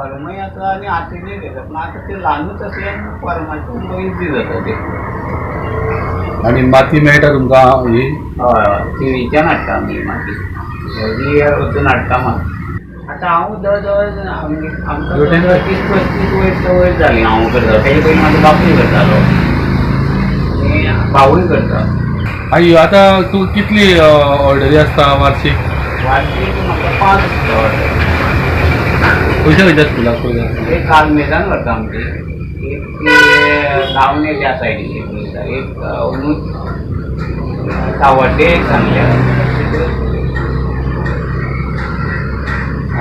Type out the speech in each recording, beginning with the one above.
फॉर्मूय आसा आनी हातीनूय घेता, पूण आतां ते ल्हानूच आसल्यान फॉर्माच्यान इजी जाता ते. आनी माती मेळटा तुमकां ही? हय हय, थिवीच्यान हाडटा आमी माती, रियर वचून हाडटा माती. आतां हांव जवळ जवळ आमकां 30-35 वयर वयर जालीं हांव करता. तेजे पयलीं म्हाजो बापूय करतालो आनी भावूय करता. आनी आतां तूं कितली ऑर्डरी आसता वार्षीक? वार्षीक म्हाका 5 आसता ऑर्डर. खंयच्या खंयच्या स्कुलाक पयलीं? एक आल्मेदान व्हरता आमची, एक गावणे त्या सायडीक एक वयता, एक सावड्डे एक सांगल्या.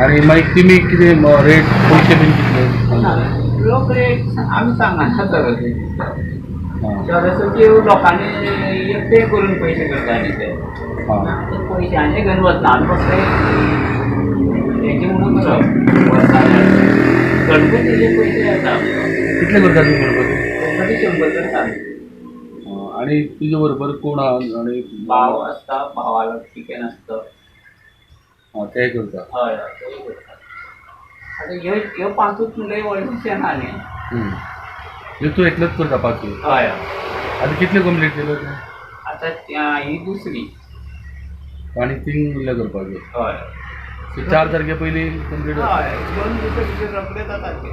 आनी मागीर तुमी कितें रेट पयशे बीन कितले? लोक रेट आमी सांगना सरस्वती. सरस्वती लोकांनी एकटे करून पयशे करता न्ही ते, पयशांचे घेवन वचना आमी, फक्त हेजे म्हणून करप. वर्साक गणपतीचे पयशे येता. कितले करता तुमी गणपती? गणपती 100 करता आमी. आनी तुजे बरोबर कोण आहा? आनी भाव आसता, भावालो चिकन आसता. तेय करता? हय हय, तेय करता. आतां ह्यो ह्यो पांचूच म्हणल्यार व्हडलेशें ना न्ही. ह्यो तूं एकलोच करता पांचूय? हय. आतां कितल्यो कंप्लीट केल्यो तूं? आतां ही दुसरी. आनी 3 उरल्या करपाच्यो? हय. 4 तारखे पयलीं कंप्लीट? हय, 2 दिसां भितर रोखडे जाता ते.